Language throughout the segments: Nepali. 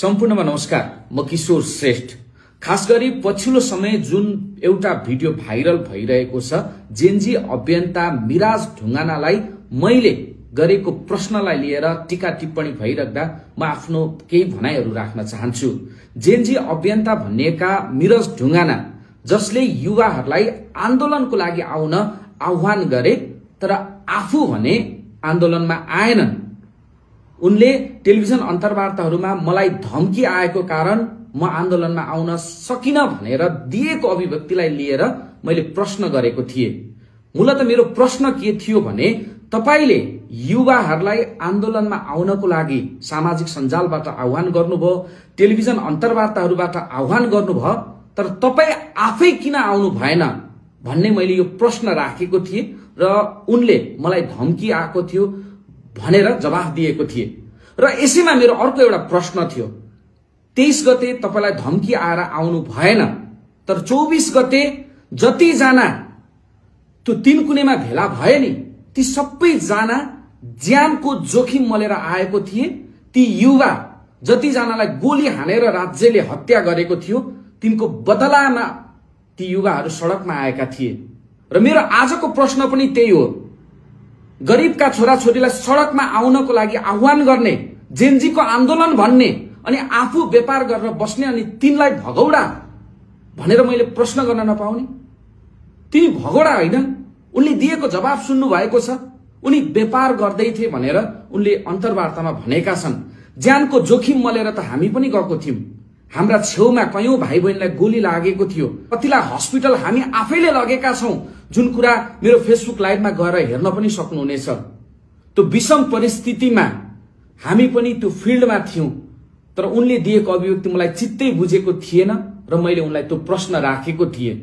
सम्पूर्णमा नमस्कार। म किशोर श्रेष्ठ। खास गरी पछिल्लो समय जुन एउटा भिडियो भाइरल भइरहेको छ, जेनजी अभियन्ता मिराज ढुङ्गानालाई मैले गरेको प्रश्नलाई लिएर टीका टिप्पणी भइराख्दा म आफ्नो केही भनाइहरू राख्न चाहन्छु। जेनजी अभियन्ता भन्नेका मिराज ढुङ्गाना, जसले युवाहरूलाई आन्दोलनको लागि आउन आह्वान गरे तर आफू भने आन्दोलनमा आएनन्। उनले टेलिभिजन अन्तर्वार्ताहरूमा मलाई धम्की आएको कारण म आन्दोलनमा आउन सकिन भनेर दिएको अभिव्यक्तिलाई लिएर मैले प्रश्न गरेको थिएँ। मूलतः मेरो प्रश्न के थियो भने, तपाईले युवाहरूलाई आन्दोलनमा आउनको लागि सामाजिक सञ्जालबाट आह्वान गर्नुभयो, टेलिभिजन अन्तर्वार्ताहरूबाट आह्वान गर्नुभयो, तर तपाई आफै किन आउनु भएन भन्ने मैले यो प्रश्न राखेको थिएँ र उनले मलाई धम्की आएको थियो भनेर जवाफ दिएको थिए। र यसैमा मेरो अर्को एउटा प्रश्न थियो, 23 गते तपाईलाई धम्की आएर आउनु भएन, तर 24 गते जतिजना त्यो तीन कुनेमा भेला भए नि, ती सबैजना ज्यानको जोखिम मलेर आएको थिए। ती युवा जतिजनालाई गोली हानेर राज्यले हत्या गरेको थियो, तिनको बदलामा ती युवाहरू सडकमा आएका थिए। र मेरो आजको प्रश्न पनि त्यही हो, गरीबका छोराछोरीलाई सडकमा आउनको लागि आह्वान गर्ने, जेनजीको आन्दोलन भन्ने, अनि आफू व्यापार गरेर बस्ने अनि तिनलाई भगौडा भनेर मैले प्रश्न गर्न नपाउने? तिनी भगौडा हैनन्। उनले दिएको जवाब सुन्नु भएको छ। उनी व्यापार गर्दै थिए भनेर उनले अन्तर्वार्तामा भनेका छन्। ज्यानको जोखिम मलेर त हामी पनि गएको थियौं। हाम्रा छेउमा कयौं भाइ बहिनीलाई गोली लागेको थियो, कतिलाई हस्पिटल हामी आफैले लगेका छौं, जुन कुरा मेरो फेसबुक लाइभमा गएर हेर्न पनि सक्नुहुनेछ। त्यो विषम परिस्थितिमा हामी पनि त्यो फिल्डमा थियौं, तर उनले दिएको अभिव्यक्ति मलाई चित्तै बुझेको थिएन र मैले उनलाई त्यो प्रश्न राखेको थिएँ।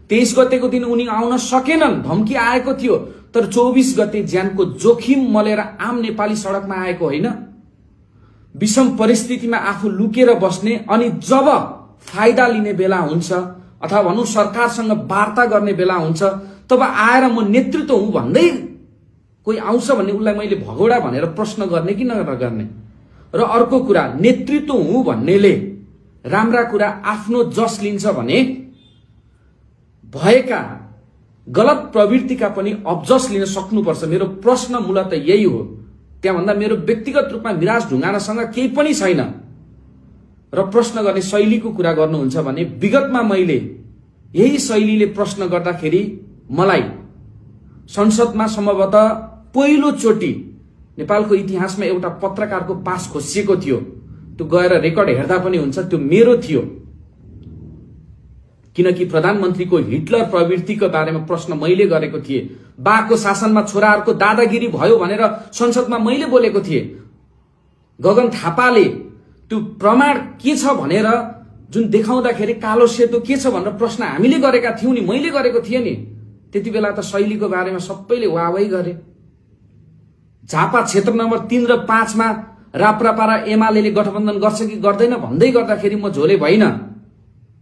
23 गतेको दिन उनी आउन सकेनन्, धम्की आएको थियो, तर 24 गते ज्यानको जोखिम मलेर आम नेपाली सडकमा आएको होइन। विषम परिस्थितिमा आफू लुकेर बस्ने अनि जब फाइदा लिने बेला हुन्छ अथवा भनौं सरकारसँग वार्ता गर्ने बेला हुन्छ, तब आएर म नेतृत्व हुँ भन्दै कोही आउँछ भने उसलाई मैले भगौडा भनेर प्रश्न गर्ने कि नगर्ने? र अर्को कुरा, नेतृत्व हुँ भन्नेले राम्रा कुरा आफ्नो जस लिन्छ भने भएका गलत प्रवृत्तिका पनि अब्जस लिन सक्नुपर्छ। मेरो प्रश्न मूलतः यही हो। त्यहाँभन्दा मेरो व्यक्तिगत रूपमा मिराज ढुङ्गानासँग केही पनि छैन। र प्रश्न गर्ने शैलीको कुरा गर्नुहुन्छ भने, विगतमा मैले यही शैलीले प्रश्न गर्दाखेरि मलाई संसदमा सम्भवतः पहिलो चोटि नेपालको इतिहासमा एउटा पत्रकारको पास खोसिएको थियो। त्यो गएर रेकर्ड हेर्दा पनि हुन्छ, त्यो मेरो थियो। किनकि प्रधानमन्त्रीको हिटलर प्रवृत्तिको बारेमा प्रश्न मैले गरेको थिएँ। बाको शासनमा छोराहरूको दादागिरी भयो भनेर संसदमा मैले बोलेको थिएँ। गगन थापाले त्यो प्रमाण के छ भनेर जुन देखाउँदाखेरि कालो सेतो के छ भनेर प्रश्न हामीले गरेका थियौं नि, मैले गरेको थिएँ नि। त्यति बेला त शैलीको बारेमा सबैले वाहवाही गरे। झापा क्षेत्र नम्बर 3 र 5 मा राप्रपा र एमाले गठबन्धन गर्छ कि गर्दैन भन्दै गर्दाखेरि म झोले भइन।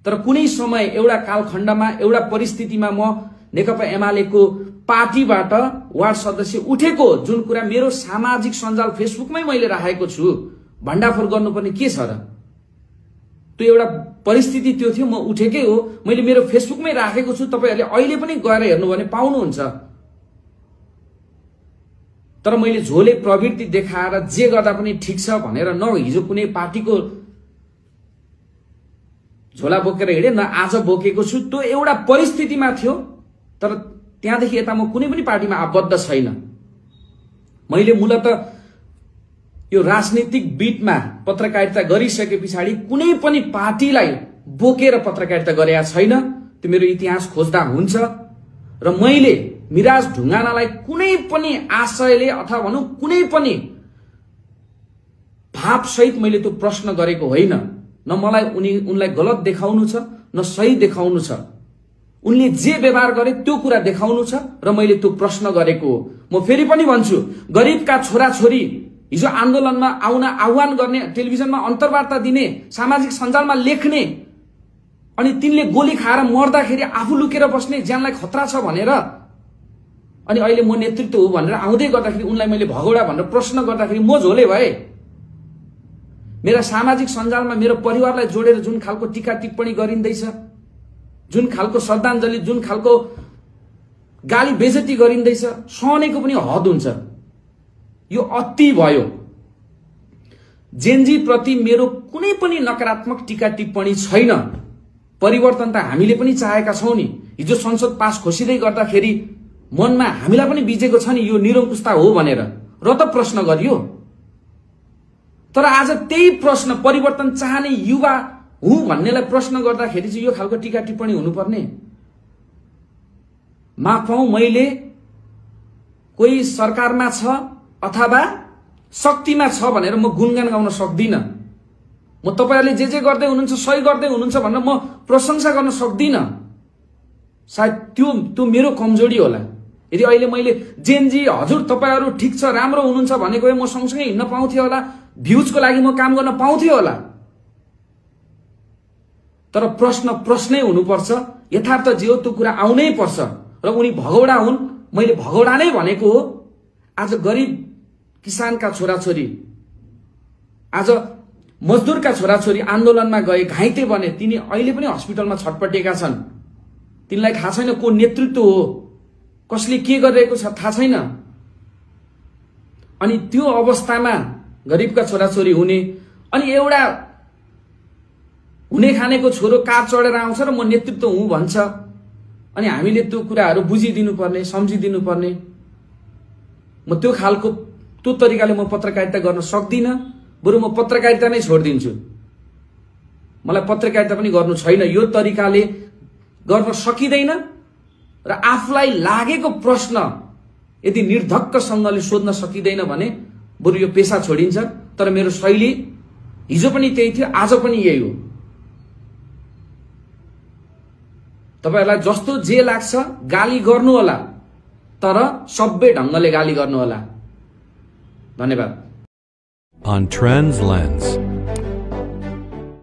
तर कुनै समय एउटा कालखण्डमा एउटा परिस्थितिमा म नेकपा एमालेको पार्टीबाट वार्ड सदस्य उठेको, जुन कुरा मेरो सामाजिक सञ्जाल फेसबुकमै मैले राखेको छु, भण्डाफोर गर्नुपर्ने के छ र? त्यो एउटा परिस्थिति त्यो थियो, म उठेकै हो, मैले मेरो फेसबुकमै राखेको छु। तपाईहरुले अहिले पनि गएर हेर्नु भने पाउनुहुन्छ। तर मैले झोले प्रवृत्ति देखाएर जे गर्दा पनि ठीक छ भनेर न हिजो कुनै पार्टीको झोला बोकेर हिँडे, न आज बोकेको छु। त्यो एउटा परिस्थितिमा थियो, तर त्यहाँदेखि यता म कुनै पनि पार्टीमा आबद्ध छैन। मैले मूलतः यो राजनीतिक बीटमा पत्रकारिता गरिसके पछाडि कुनै पनि पार्टीलाई बोकेर पत्रकारिता गरेका छैन। त्यो मेरो इतिहास खोज्दा हुन्छ। र मैले मिराज ढुङ्गानालाई कुनै पनि आशयले अथवा भनौं कुनै पनि भावसहित मैले त्यो प्रश्न गरेको होइन। न मलाई उनलाई गलत देखाउनु छ, न सही देखाउनु छ। उनले जे व्यवहार गरे त्यो कुरा देखाउनु छ र मैले त्यो प्रश्न गरेको हो। म फेरि पनि भन्छु, गरीबका छोराछोरी हिजो आन्दोलनमा आउन आह्वान गर्ने, टेलिभिजनमा अन्तर्वार्ता दिने, सामाजिक सञ्जालमा लेख्ने, अनि तिनले गोली खाएर मर्दाखेरि आफू लुकेर बस्ने, ज्यानलाई खतरा छ भनेर, अनि अहिले म नेतृत्व हो भनेर आउँदै गर्दाखेरि उनलाई मैले भगौडा भनेर प्रश्न गर्दाखेरि म झोले भए। मेरा सामाजिक सञ्जालमा मेरो परिवारलाई जोडेर जुन खालको टीका टिप्पणी गरिँदैछ, जुन खालको श्रद्धाञ्जली, जुन खालको गाली बेइज्जती गरिँदैछ, सहनेको पनि हद हुन्छ। यो अति भयो। जेनजी प्रति मेरो कुनै पनि नकारात्मक टीका टिप्पणी छैन। परिवर्तन त हामीले पनि चाहेका छौं नि। हिजो संसद पास घोषिँदै गर्दाखेरि मनमा हामीलाई पनि बिजेको छ नि यो निरङ्कुशता हो भनेर, र त प्रश्न गरियो। तर आज त्यही प्रश्न परिवर्तन चाहने युवा हुँ भन्नेलाई प्रश्न गर्दाखेरि चाहिँ यो खालको टीका टिप्पणी हुनुपर्ने? माफौं, मैले कोही सरकारमा छ अथवा शक्तिमा छ भनेर म गुणगान गाउन सक्दिन। म तपाईहरुले जे गर्दै हुनुहुन्छ सही गर्दै हुनुहुन्छ भनेर म प्रशंसा गर्न सक्दिन। सायद त्यो मेरो कमजोरी होला। यदि अहिले मैले जेनजी हजुर तपाईहरु ठिक छ राम्रो हुनुहुन्छ भनेको भए म सँगसँगै हिँड्न पाउँथे होला, भ्यूजको लागि म काम गर्न पाउँथे होला। तर प्रश्नै हुनुपर्छ, यथार्थ जे हो त्यो कुरा आउनै पर्छ। र उनी भगौडा हुन्, मैले भगौडा नै भनेको हो। आज गरिब किसानका छोराछोरी, आज मजदुरका छोराछोरी आन्दोलनमा गए, घाइते बने, तिनी अहिले पनि हस्पिटलमा छटपटेका छन्। तिनलाई थाहा छैन को नेतृत्व हो, कसले के गरिरहेको छ थाहा छैन। अनि त्यो अवस्थामा गरिबका छोराछोरी हुने, अनि एउटा हुने खानेको छोरो कार चढेर आउँछ र म नेतृत्व हुँ भन्छ। अनि हामीले त्यो कुराहरू बुझिदिनु पर्ने, सम्झिदिनु पर्ने। म त्यो खालको त्यो तरिकाले म पत्रकारिता गर्न सक्दिन। बरु म पत्रकारिता नै छोड्दिन्छु। मलाई पत्रकारिता पनि गर्नु छैन। यो तरिकाले गर्न सकिँदैन। र आफूलाई लागेको प्रश्न यदि निर्धक्कसँगले सोध्न सकिँदैन भने बरु यो पेशा छोडिन्छ। तर मेरो शैली हिजो पनि त्यही थियो, आज पनि यही हो। तपाईहरुलाई जस्तो जे लाग्छ गाली गर्नु होला, तर सबै ढंगले गाली गर्नु होला। धन्यवाद। On Trends Lens.